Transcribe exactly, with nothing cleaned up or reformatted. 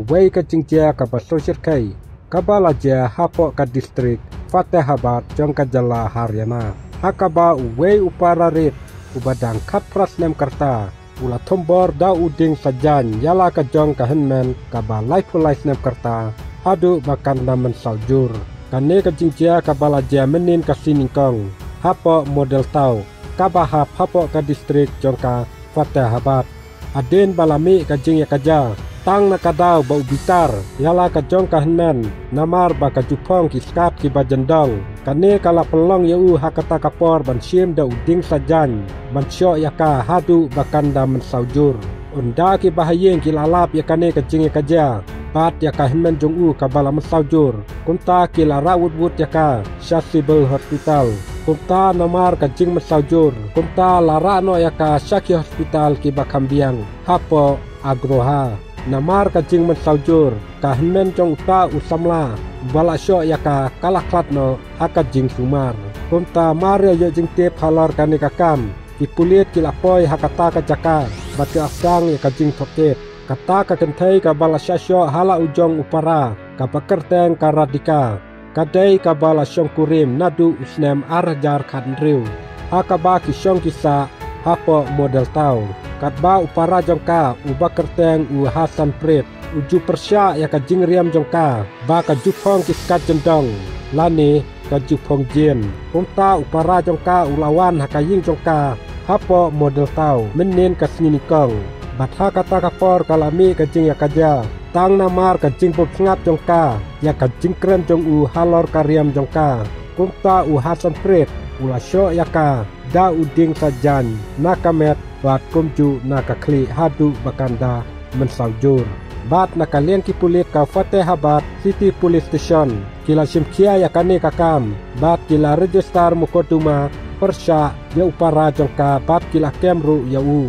Wei ka jingjia kaba sngewsih kaba la jia hapoh ka distrik Fatehabad jong ka jylla Haryana, ha kaba uwei u para rit uba dang khatphra snem ka rta u la thombor da u dieng sajan ïa la ka jong ka hynmen kaba laiphew lai snem ka rta haduh ba kan da mynsaw jur. Kane ka jingjia kaba la jia mynnin ka sngi nyngkong hapoh Model Town kaba hap hapoh ka distrik jong ka Fatehabad. Hadien ba la mih ka jingïakajia, tang na ka daw ba u bitar ïa la ka jong ka hynmen namar ba ka ju phong ki skat kiba jyndong, kane ka la pynlong ïa u ha kata ka por ban shim da u dieng sajan ban shoh ïa ka haduh ba kan da mynsaw jur. Ynda kiba ha ïing ki la lap ïa kane ka jingïakajia bad ïa ka hynmen jong u kaba la mynsaw jur, kumta ki la rah wut wut ïa ka sha Civil Hospital. Kumta namar ka jingmynsaw jur, kumta la rah noh ïa ka sha ki hospital kiba kham biang hapoh Agroha. Namar ka jingmynsaw jur, ka hynmen jong uta u samla ba la shoh ïa ka ka la khlad noh ha ka jingsumar. Kumta mar ïa ïoh jingtip halor kane ka kam, ki pulit ki la poi ha kata ka jaka bad ki la sdang ïa ka jingthok kit. Kata ka kynthei kaba la shah shoh ha la u jong u para kaba kyrteng ka Radhika, ka dei kaba la shongkurim naduh u snem ar hajar khathynriew ha kaba ki shong ki sah hapoh Model Town. Katba u para jong ka uba kyrteng u Hassanpreet u ju pyrshah ïa ka jingriam jong ka ba ka ju phong ki skat jyndong lane ka ju phong jin. Kumta u para jong ka u la wan ha ka ïing jong ka hapoh Model Town mynnin ka sngi nyngkong. Bad ha kata ka por ka la mih ka jingïakajia tang namar ka jingbymsngat jong ka ïa ka jingkren jong u halor ka riam jong ka. Kumta u Hassanpreet u la shoh ïa ka da u dieng sajan na ka met bad kumjuh na ka khlieh haduh ba kan da mynsaw jur. Bad na ka liang ki pulit ka Fatehabad City Police Station ki la shim khia ïa kane ka kam bad ki la register mukotduma pyrshah ïa u para jong ka bad ki la kem ruh ïa u.